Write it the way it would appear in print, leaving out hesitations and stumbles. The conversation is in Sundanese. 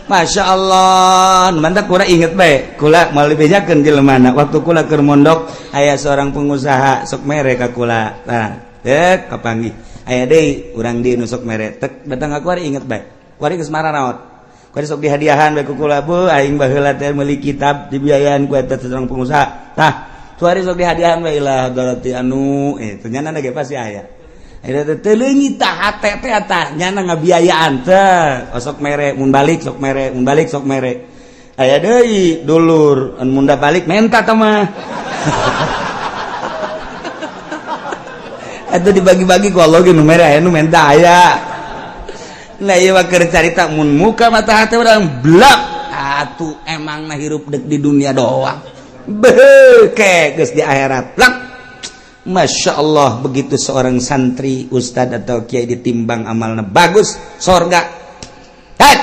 Masya Allah, mantap. Kula inget bae, kula mau dibejakeun jelemana. Waktu kula keur mondok, aya seorang pengusaha sok mere ka kula. Nah, dek kapanggih. Aya deui urang di nu sok mere. Tek datang ka kuari, inget bae. Kuari geus mararaot. Kuari sok dihadiahan bae ku kula, bu, aing baheula teh meuli kitab dibiayaan ku eta seorang pengusaha. Tah, kuari sok dihadiahan bae lah darati anu eh ternyata ge pasti aya. Nyana ngabiayaan teh osok mere, mun balik sok mere, mun balik sok mere. Aya deui dulur anu munda balik menta tah mah. Eta dibagi-bagi ku Allah ge, nu mere aya, nu menta aya. Nah, ieu mah keur carita mun muka mata hate urang blak atuh, emang na hirup dek di dunia doang, beuh, geus di akhirat blak. Masya Allah, begitu seorang santri, ustadz atau kiai ditimbang amalnya bagus, sorga. Het!